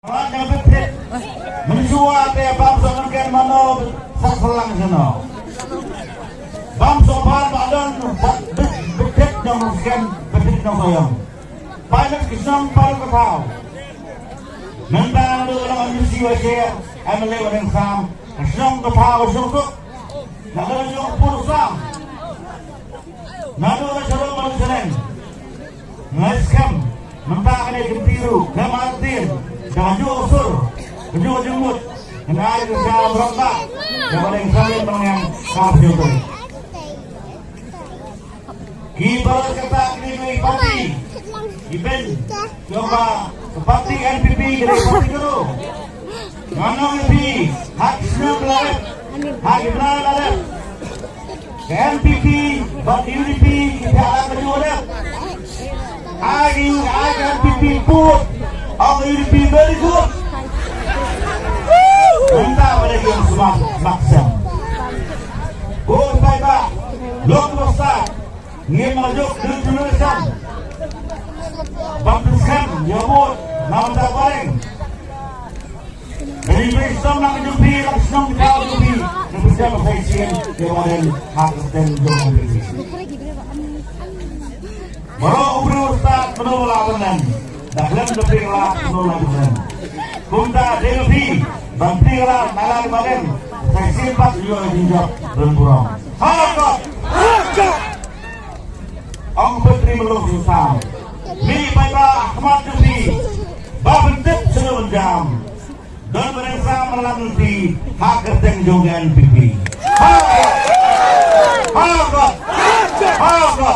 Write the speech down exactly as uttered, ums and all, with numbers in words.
Rat jong bit thit. Mynshuwa te bam song ken mano sak selang seno. Bam song bar ba don sak bit bit thit jong ken bit thit jong soyong. Pilot ki song pilot ka thaw. Mynta ndu long M C wa che M L A wa deng sam. Ka song ka thaw song tu. Na ka song pur sam. Naduh la shalom ba shaleng. Ngai skhem. Mynta kane kynti ruh khlem artien. Da kajuh ka sur, kajuh ka jingmut. Ngan ai ka jam rong ba. Da ba deng samen ba ngan ka pynjoi. Ki baroh kata kine ki parti. Ki ben. Jong ka parti N P P ka dei parti ka ruh. Nga ong ïa phi, ha ki snem ba la dep, ha ki bnai ba la dep. Ka N P P bad U D P ki phah lang kajuh dep. Ai ki, ai ka N P P put, ong ka U D P very good. Mynta ba dei ki ong smat, smat sem. Ko paidbah, lok ba stad, Ngim marduk dun dun san. Baptism ïa bud na mynta bareng. Dei brainstorm lang jong phi, lang shnong ka jong phi. Ngi pynjah ba sai sien ïa bareng ha ka ten jong phi. Baroh u briew u stad mano la ban len. Da khlem da phi la mano la ban len. Kumta dei phi ban phi la na la ban len. Sai sien pat ïa jingjop don burom. Ha ka. Ong Putri Melo Singsan. Mi paidbah ha khmat jong phi. Ba pyntip sha u jam. Don ba dang sam malam nanti ha kyrteng jong ka N P P. Ha ka. Ha ka. Ha ka.